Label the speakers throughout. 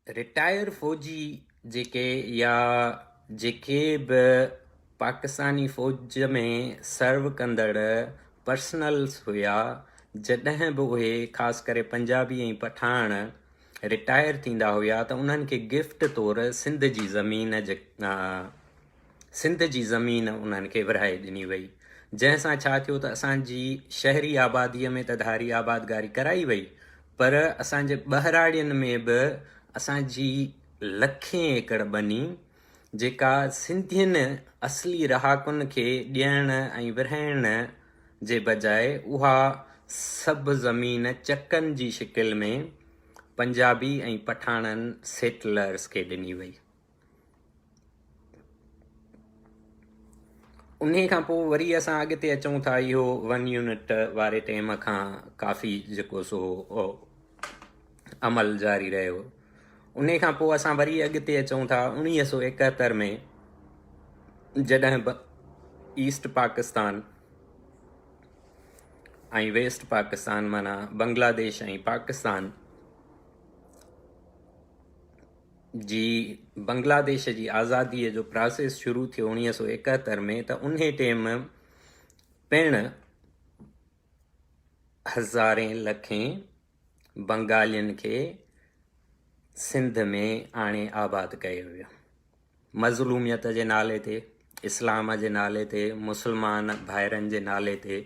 Speaker 1: Retire فوجي جيڪي يا جيڪي به پاڪستاني فوج ۾ سرو ڪندڙ پرسنلز هيا جڏهن به اهي خاص ڪري پنجابي ۽ پٺاڻ رٽائر ٿيندا هيا ته انهن کي گفٽ طور سنڌ جي زمين سنڌ جي زمين انهن کي ورهائي ڏني وئي، جنهن سان ڇا ٿيو ته اسان جي شهري آباديء ۾ ته ڌاري آبادگاري ڪرائي وئي، پر اسان جي ٻهراڙين ۾ به اسان جي لکين ايڪڙ ٻني، جيڪا سنڌين اصلي رهاڪن کي ڏيڻ ۽ ورهائڻ جي بجاء اها سڀ زمين چڪن جي شڪل ۾ پنجابي ۽ پٺاڻن سيٽلرز کي ڏني وئي. انهي کان پوء وري اسان اڳتي اچون ٿا اهو ون يونٽ واري ٽيم کان ڪافي جيڪو سو عمل جاري رهيو انهي کان پوء اسان وري اڳتي اچون ٿا 1971 ۾ جڏهن به ايسٽ پاڪستان ۽ ويسٽ پاڪستان معنيٰ بنگلاديش ۽ پاڪستان جي بنگلاديش جي آزاديء جو پراسيس شروع ٿيو 1971 ۾ ته انهي ٽيم پڻ هزارين لکين بنگالين کي سنڌ ۾ آڻي آباد ڪيو ويو. مظلوميت جي نالي تي، اسلام جي نالي تي، مسلمان ڀائرن جي نالي تي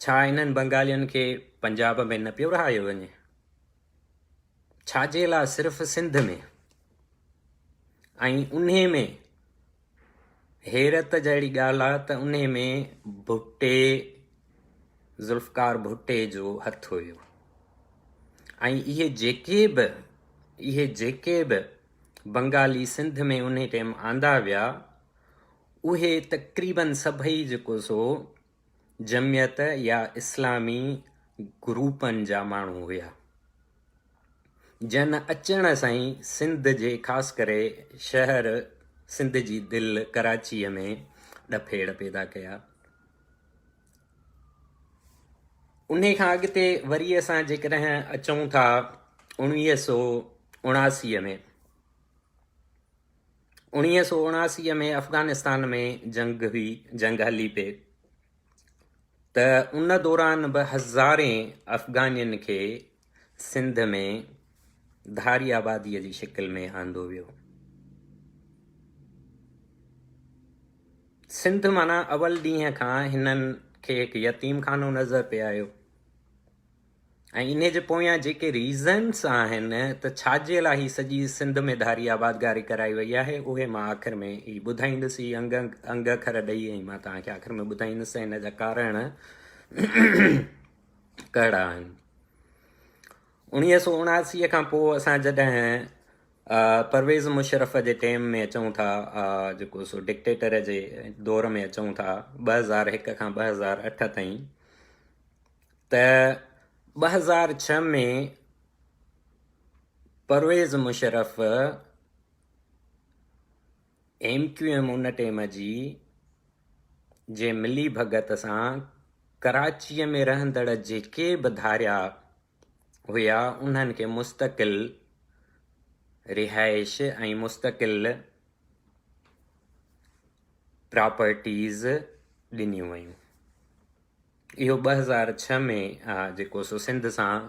Speaker 1: ڇا انهن بنگالين کي پنجاب ۾ نه پيو رهايو وڃي؟ ڇا جي لاء صرف سنڌ ۾ ۽ انهي ۾ حيرت جهڙي ڳالهه آ ته انهي ۾ ڀٽي ذوالفقار ڀٽي جو هٿ هيو ۽ اهي جيڪي به اهي جيڪي به بنگالي سنڌ ۾ انهي ٽيم آندا ويا اهي تقريبن سڀئي جيڪو سو جمعيت يا اسلامي گروپن جا ماڻهو هيا، جن اچڻ سان ئي سنڌ جي خاص ڪري شهر سنڌ جي دل ڪراچيء ۾ ڏڦيڙ پيدا ڪيا. انهي کان اڳتي وري اسان جيڪڏهن اچون ٿا 1979 ۾. 1979 ۾ افغانستان ۾ جنگ هئي، جنگ هلي پئي ته ان دوران به هزارين افغانين کي سنڌ ۾ ڌاري آباديء جي شڪل ۾ آندو ويو. سنڌ معنيٰ اول ڏينهن کان هنن کي هڪ يتيم خانو نظر پئي آيو. ۽ انهي جي پويان جيڪي ريزنس آهن ته ڇا جي لاء هي سڄي سنڌ ۾ ڌاري آبادگاري ڪرائي وئي آهي اهي مان آخر ۾ ئي ٻڌائيندس هي انگ انگ اکر ڏئي ۽ مان توهان کي آخر ۾ ٻڌائيندس ته هن جا ڪارڻ ڪهڙا آهن. 1979 کان پوء اسان جڏهن پرويز مشرف جي ٽيم ۾ اچون ٿا جيڪو سو ڊڪٽيٽر جي دور ۾ اچون ٿا 2001 کان 2008 تائين ته 2006 ۾ Pervez Musharraf M Q M ان ٽيم جي جي ملي ڀڳت سان ڪراچيء ۾ رهندڙ جيڪي به ڌاريا هيا انهن کي مستقل رهائش ۽ مستقل پراپرٽيز ڏنيون ويون. اهو 2006 ۾ جيڪو سو سنڌ سان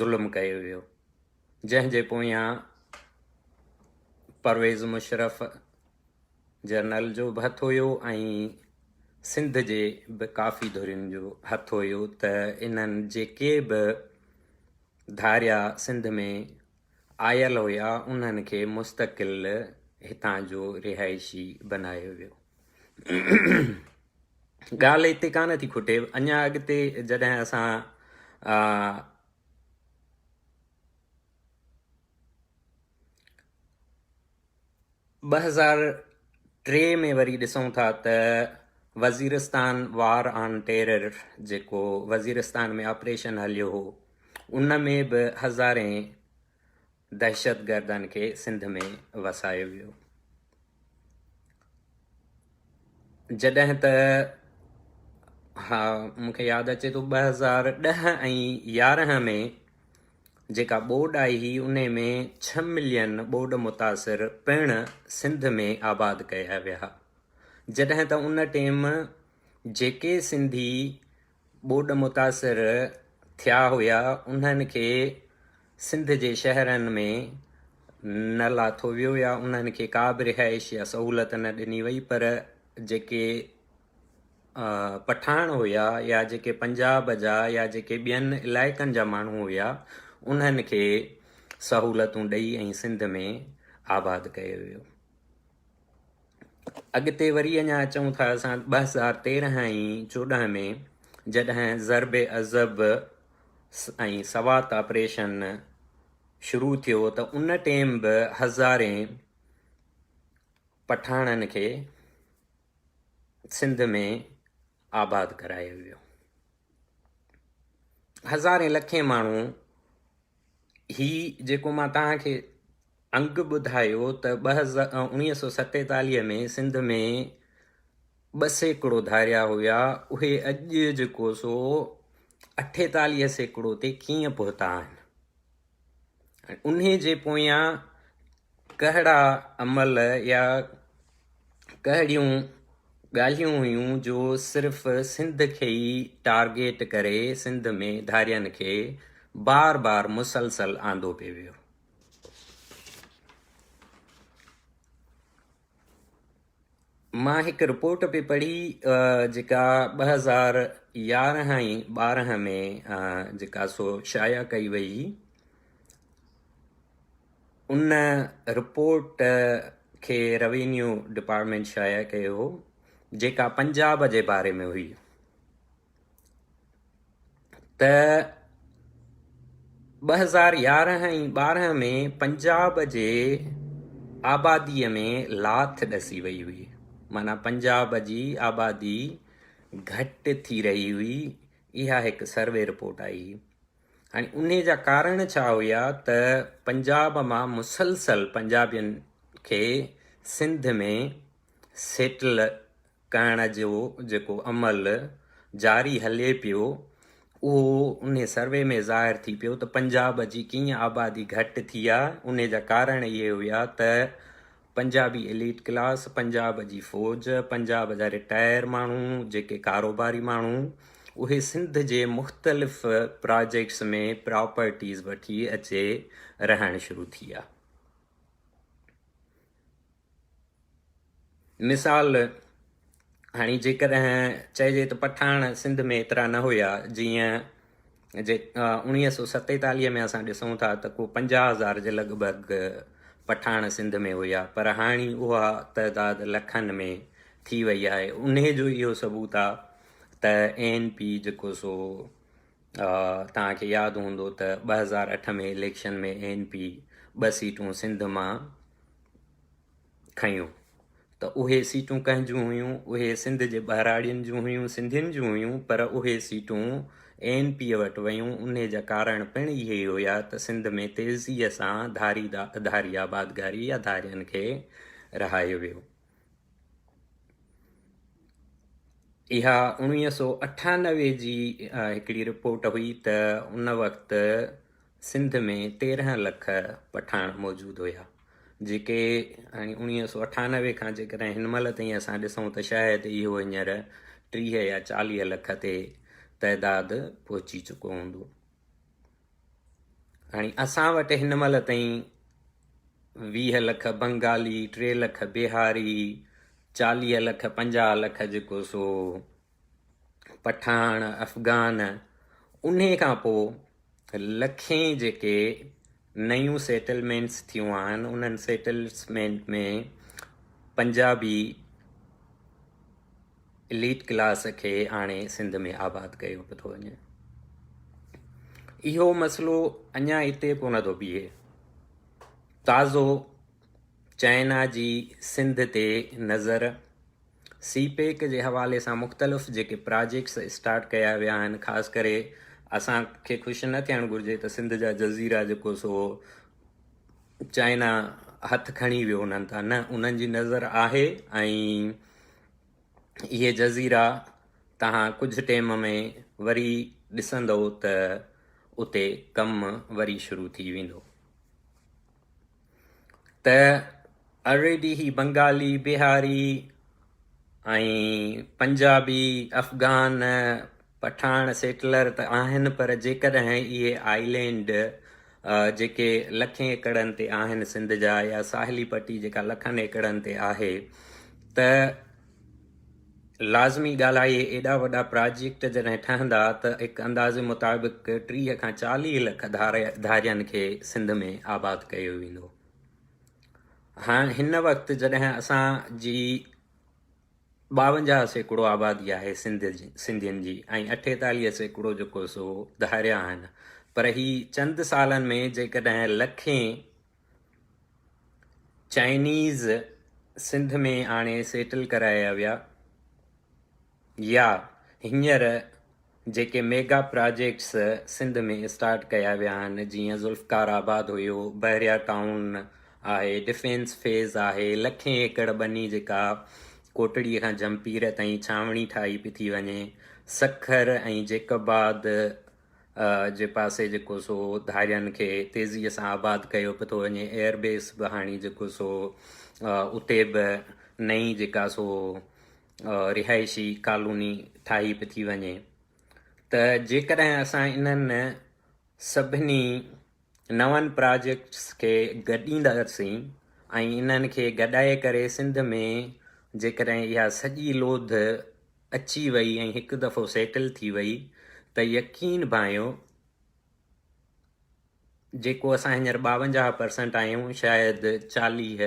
Speaker 1: ظلم ڪيو ويو جنهن جي پويان پرويز مشرف جنرل جو به هٿ هيو ۽ سنڌ جي به ڪافي ڌرين جو هٿ هيو ته انهن جيڪي به ڌاريا سنڌ ۾ آيل هيا انهن کي مستقل هتان جو رهائشي بنايو ويو. ڳالهه هتي ڪانه ٿي کٽي اڃا اڳتي جڏهن اسان 2003 ۾ وري ڏسون ٿا ته وزيرستان وار آن ٽيرر جيڪو وزيرستان ۾ آپريشن هليو هو ان ۾ به هزارين دهشتگردن کي سنڌ ۾ وسايو ويو جڏهن ته ها مون کي ياد اچي ٿو 2010 ۽ 11 ۾ جيڪا ٻوڏ آئي هئي انهي ۾ ڇهه ملين ٻوڏ متاثر پڻ سنڌ ۾ آباد ڪيا ويا. جڏهن ته ان ٽيم جيڪي سنڌي ٻوڏ متاثر ٿيا هيا انهن کي سنڌ جي شهرن ۾ نه لاٿو ويو يا انهن کي ڪا به رهائش يا سهولت نه ڏني وئي پر جيڪي پٺاڻ هيا يا جيڪي پنجاب جا يا جيڪي ٻين علائقن جا ماڻهو هيا انهن کي سهولتون ڏئي ۽ سنڌ ۾ آباد ڪيو ويو. اڳتي وري اڃا اچون ٿا اسان 2013 ۽ 14 ۾ جڏهن ضرب عضب ۽ سوات آپريشن شروع ٿيو ته ان ٽيم به هزارين پٺاڻن کي سنڌ ۾ آباد ڪرايو ويو. هزارين لکين ماڻهو هي جيڪو مان توهان کي انگ ٻڌايو ته 1947 ۾ سنڌ ۾ 2% ڌاريا هيا اهي اڄ جيڪو سو 48% تي ڪيئن پهتا آهن ۽ انهي جي پويان ڪهڙا عمل يا ڪهڙيون ڳالهيون هيون جو صرف سنڌ کي ئي ٽارگيٽ ڪري سنڌ ۾ ڌارين کي بار بار مسلسل آندو پئي ويو. مان هڪ رپورٽ پئي پڙهي جيڪا 2011 ۽ 12 ۾ جيڪا سو شايع ڪئي وئي هئي. ان رپورٽ کي روينيو ڊپارٽمينٽ شايع ڪيو هو جيڪا پنجاب جي باري ۾ هئي ته 2011 ۽ 12 ۾ پنجاب جي آبادي ۾ لاٿ ڏسي وئي هئي معنيٰ پنجاب جي آبادي گهٽ ٿي رهي هئي اها هڪ سروي رپورٽ آئي هئي هاڻي انهي جا ڪارڻ ڇا هيا ته پنجاب مان مسلسل پنجابين کي سنڌ ۾ سيٽل ڪرڻ جو جيڪو عمل جاري هلي پيو اهو انهي سروي ۾ ظاهر ٿي پيو ته پنجاب جي ڪيئن آبادي گهٽ ٿي آ انهي جا ڪارڻ اهي هيا ته پنجابي ايليٽ ڪلاس، پنجاب جي فوج، پنجاب جا رٽائر ماڻهو، جيڪي ڪاروباري ماڻهو، اهي سنڌ جي مختلف پراجيڪٽس ۾ پراپرٽيز وٺي اچي رهڻ شروع ٿي ويا. مثال هاڻي جيڪڏهن چئجي ته پٺاڻ سنڌ ۾ ايترا نه هيا جيئن جي 1947 ۾ اسان ڏسون ٿا ته ڪو 50,000 جي لڳ ڀڳ پٺاڻ سنڌ ۾ هيا پر هاڻي اها تعداد لکن ۾ ٿي وئي آهي انهي جو اهو ثبوت آ ته اين پي جيڪو سو توهان کي ياد هوندو ته 2008 ۾ اليڪشن ۾ اين پي ٻه سيٽون سنڌ مان کنيون ته اهي سيٽون ڪنهن جون هيون؟ اهي سنڌ جي ٻهراڙين جون هيون، سنڌين جون هيون، پر اهي سيٽون اي اين پيء وٽ ويون، انهي جا ڪارڻ پڻ اهي ئي هيا ته سنڌ ۾ تيزيء سان ڌاري ڌاري آبادگاري يا ڌارين کي رهايو ويو. اها 1998 جي هڪڙي رپورٽ هئي ته ان وقت سنڌ ۾ 13 لک پٺاڻ موجود هيا، جيڪي هاڻي 1998 کان جيڪڏهن هن مهل تائين اسان ڏسون ته شايد اهو هينئر 30 يا 40 لک تي تعداد پهچي چڪو هوندو. هاڻي اسان وٽ هن مهل تائين 20 لک بنگالي، 3 لک بهاري، 40 لک 50 لک جيڪو سو پٺاڻ، افغان، انهي کان پوء لکين جيڪي نيون سيٽلمينٽس ٿيون آهن انهن سيٽلمينٽ ۾ پنجابي اليٽ ڪلاس کي آڻي سنڌ ۾ آباد ڪيو پيو ٿو وڃي. اهو مسئلو اڃا اتي ڪونه ٿو بيهي. تازو چائنا جي سنڌ تي نظر سي پيڪ جي حوالي سان مختلف جيڪي پراجيڪٽس اسٽارٽ ڪيا ويا آهن خاص ڪري اسان کي خوش نه ٿيڻ گهرجي ته سنڌ جا جزيرا جيڪو سو چائنا هٿ کڻي ويو انهن تان نه انهن جي نظر آهي ۽ اهي جزيرا تهان ڪجهه ٽيم ۾ وري ڏسندو ته اتي ڪم وري شروع ٿي ويندو ته الريڊي هي بنگالي، بهاري ۽ پنجابي، افغان، پٺاڻ سيٽلر ته آهن پر جيڪڏهن اهي آئلينڊ جيڪي لکين ايڪڙن تي آهن سنڌ جا يا ساحلي پٽي جيڪا لکن ايڪڙن تي آهي ته لازمي ڳالهه آهي ايڏا وڏا پراجيڪٽ جڏهن ٺهندا ته هڪ اندازي مطابق 30 کان 40 لک ڌارين کي سنڌ ۾ آباد ڪيو ويندو. هاڻ هن وقت جڏهن اسان جي 52% آبادي آهي سنڌ جي سنڌين جي ۽ 48% جيڪو سو ڌاريا آهن پر هي چند سالن ۾ جيڪڏهن لکين چائنيز سنڌ ۾ آڻي سيٽل ڪرايا ويا يا هينئر جيڪي ميگا پراجيڪٽس سنڌ ۾ اسٽارٽ ڪيا ويا آهن جيئن ذوالفقار آباد هيو، بحريا ٽائون آهي، ڊفينس فيز آهي، لکين ايڪڙ ٻني جيڪا ڪوٽڙي کان جهمپير تائين ڇانوڻي ٺاهي پئي ٿي وڃي، سکر ۽ جيڪب آباد جي پاسي جيڪو سو ڌارين کي تيزي سان آباد ڪيو پيو ٿو وڃي، ايئر بيس به هاڻي جيڪو سو اتي به نئين جيڪا سو رهائشي ڪالوني ٺاهي به ٿي وڃي ته جيڪڏهن اسان انهن سڀني نون پراجيڪٽس کي گڏينداسين ۽ انهن کي گڏائي ڪري سنڌ ۾ جيڪڏهن اها سڄي لوڌ اچي وئي ۽ هڪ دفعو سيٽل ٿي وئي ته يقين ڀانئيو جيڪو اسان هينئر 52 پرسنٽ آهيون شايد 40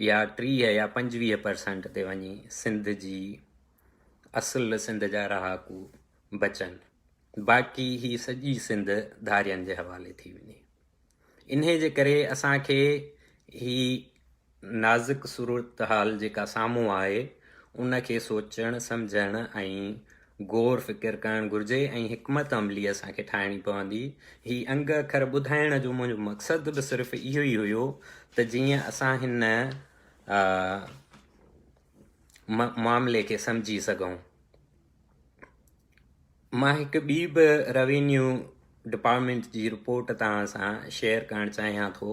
Speaker 1: يا 30 يا 25 پرسنٽ تي وڃي سنڌ جي اصل سنڌ جا رهاڪو بچن باقي هي سڄي سنڌ ڌارين جي حوالي ٿي ويندي انهي جي ڪري اسان کي هي نازڪ صورتحال جيڪا سامهون آهي ان کي سوچڻ، سمجهڻ ۽ غور فڪر ڪرڻ گهرجي ۽ حڪمت عملي اسان کي ٺاهڻي پوندي. هي انگ اکر ٻڌائڻ جو منهنجو مقصد به صرف اهو ئي هيو ته جيئن اسان هن معاملي کي سمجهي سگهون. مان هڪ ٻي به روينيو ڊپارٽمينٽ جي رپورٽ توهان سان شيئر ڪرڻ چاهيان ٿو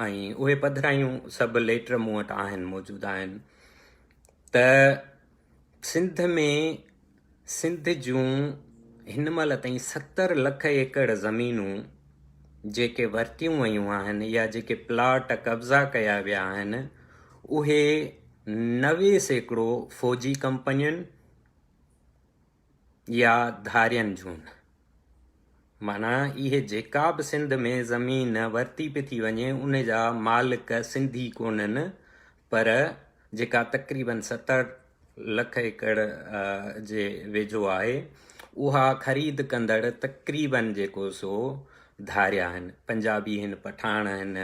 Speaker 1: ۽ اهي پڌرايون سڀ ليٽر مون وٽ آهن موجود آهن ته سنڌ ۾ سنڌ جون هن مهل تائين 70 لک ايڪڙ زمينون جيڪي ورتيون ويون آهن يا جيڪي پلاٽ قبضا ڪيا ويا آهن اهي 90% فوجي ڪمپنين يا ڌارين جون. معنيٰ اهي جيڪا به سنڌ ۾ زمين ورتي پئي ٿي وڃي ان جا مالڪ سنڌي ڪونهن پر جيڪا تقريبن 70 لک ايڪڙ جي ويجهو آهي اها خريد ڪندڙ تقريبن جيڪو سو ڌاريا آهن پنجابي آهن پٺاڻ آهن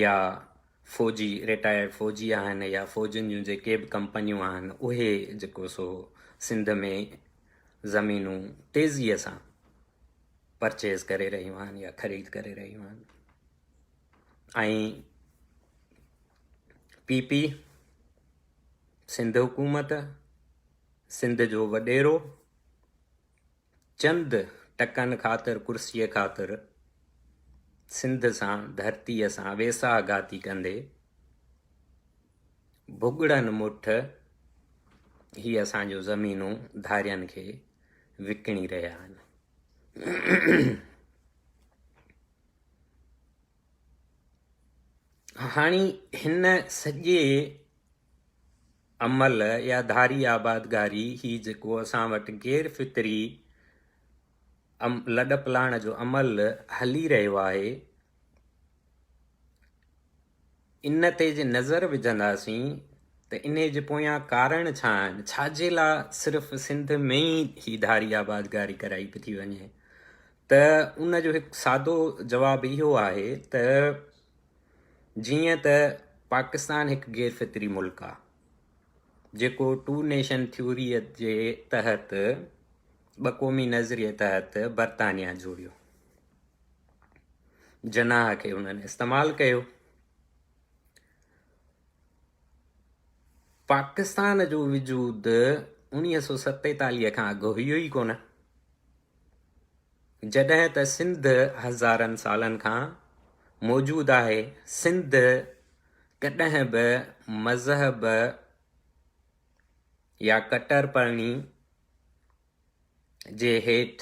Speaker 1: يا فوجي رٽائرڊ فوجي آهن يا فوجين جون جيڪي به ڪمپنيون آهن اهي جيڪو سو سنڌ ۾ زمينون تيزيء سان پرچيز ڪري رهيون آهن يا خريد ڪري رهيون آهن ۽ پي پي سنڌ حڪومت سنڌ جو وڏيرو چند ٽڪن خاطر ڪرسيء خاطر سنڌ سان ڌرتيء سان ويساهه گهاتي ڪندي ڀڳڙن مٺ هي اسان جون زمينون ڌارين کي وڪڻي رهيا آهن. هاڻي هن سڄي عمل يا ڌاري آبادگاري هي جيڪو اسان وٽ غير فطري لڏپلاڻ جو عمل هلي رهيو آهي ان تي جي نظر وجهنداسين ته انهي جي پويان ڪارڻ ڇا آهن ڇا جي لا صرف سنڌ ۾ ئي هي ڌاري آبادگاري ڪرائي پئي ٿي وڃي ته ان جو هڪ سادو جواب اهو آهي ته جيئن ته پاڪستان هڪ غير فطري ملڪ آ جيڪو ٽو نيشن ٿيوريء جي تحت ٻه قومي نظريي تحت برطانيا جوڙيو. جناح کي انهن استعمال ڪيو. پاڪستان جو وجود 1947 کان اڳ هيو ئي ڪونه. جڏهن ته سنڌ هزارن سالن کان موجود آهي. سنڌ ڪڏهن به مذهب يا ڪٽرپڻي جي هيٺ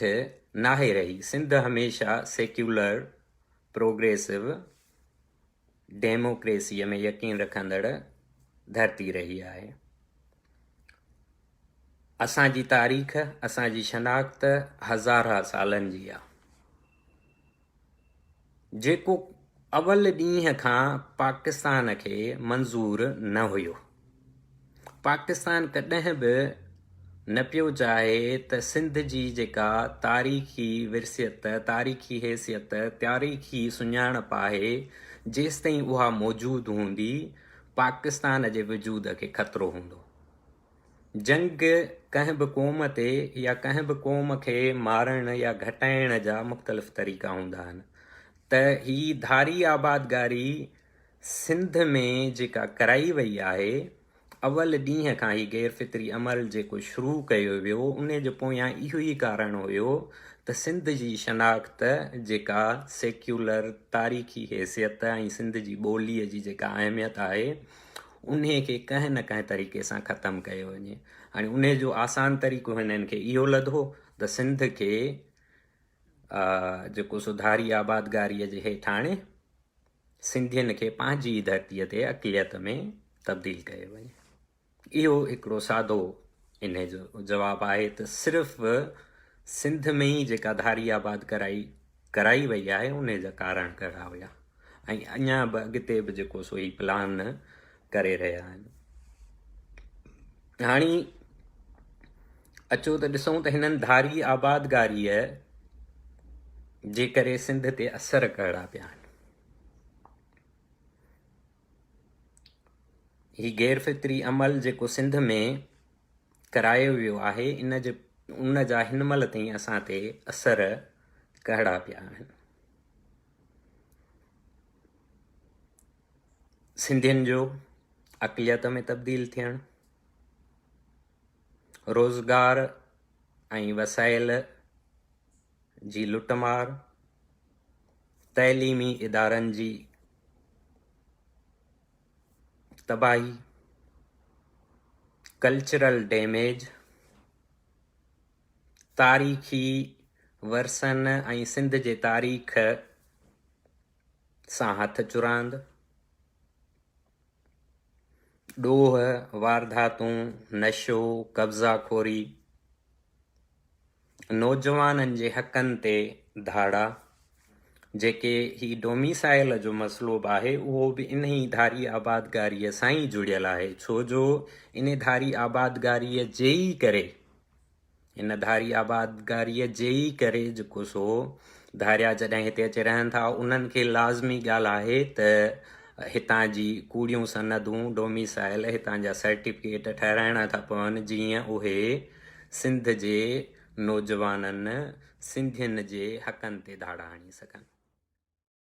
Speaker 1: ناهي رهي. سنڌ هميشه سيڪيولر، پروگريسو، ڊيموڪريسيء ۾ يقين رکندڙ ڌرتي رهي آهي. اسان جي تاريخ، اسان جي شناخت هزارها سالن جي آ. جيڪو اول ڏينهن کان پاڪستان کي منظور نه هيو. پاڪستان ڪڏهن به نه پيو چاهي ته سنڌ جي جيڪا تاريخي ورثيت، تاريخي حيثيت، تاريخي سڃاڻپ آهي، جيستائين اها موجود هوندي، پاڪستان جي وجود کي خطرو هوندو. جنگ ڪنهن به قوم تي يا ڪنهن به قوم کي مارڻ يا گهٽائڻ جا مختلف طريقا هوندا آهن ته هي ڌاري آبادگاري سنڌ ۾ جيڪا ڪرائي وئي آهي، اول ڏينهن کان هي غير فطري عمل جيڪو شروع ڪيو ويو، انهي جي پويان اهو ئي ڪارڻ هيو ته سنڌ جي شناخت جيڪا سيڪيولر تاريخي حيثيت ۽ سنڌ جي ٻوليء جي جيڪا اهميت آهي، انهي کي ڪنهن نه ڪنهن طريقي سان ختم ڪيو وڃي. هاڻي انهي جو آسان طريقو هنن کي اهو لڌو ته سنڌ کي جيڪو سو ڌاري آبادگاريء جي هيٺ آڻي، سنڌين کي پنهنجي ئي ڌرتيء تي اقليت ۾ تبديل ڪيو وڃي. اهو هڪڙو سادو انهي جو جواب آهي ته صرف سنڌ ۾ ئي جيڪا ڌاري آباد ڪرائي ڪرائي وئي آهي انهي جا ڪارڻ ڪهڙا هيا ۽ اڃا به اڳتي به جيڪو سو هي پلان ڪري رهيا آهن. هاڻي اچو ته ڏسون ته هنن ڌاري آبادگاريء جي ڪري سنڌ تي اثر ڪهڙا پيا آهن. هي غير فطري عمل جيڪو سنڌ ۾ ڪرايو ويو آهي ان جي ان جا هن مهل تائين اسان تي اثر ڪهڙا پيا آهن. سنڌين جو اقليت ۾ تبديل ٿيڻ، روزگار ۽ وسائل جي لٽ مار، تعليمي ادارن جي تباهي، ڪلچرل ڊيميج، تاريخي ورثن ۽ سنڌ جي تاريخ سان هٿ چراند، ڏوهه، وارداتون، نشو، قبضا خوري، نوجوانن جي حقن تي ڌاڙا، جيڪي هي ڊوميسائل جو مسئلو به آهي اهو به انهي ڌاري آبادگاريء سان ئي جڙيل آهي ڇو جو انهي ڌاري آبادگاريء جي ئي ڪري ان ڌاري آبادگاريء جي ئي ڪري جيڪو سو ڌاريا جڏهن هتي اچي رهن ٿا انهن کي لازمي ڳالهه آهي ته هتان جي ڪوڙيون سندون، ڊوميسائل، هتان جا سرٽيفڪيٽ ٺهرائڻا ٿا پون جيئن اهي سنڌ جي نوجوانن سنڌين جي حقن تي ڌاڙا هڻي سگهن.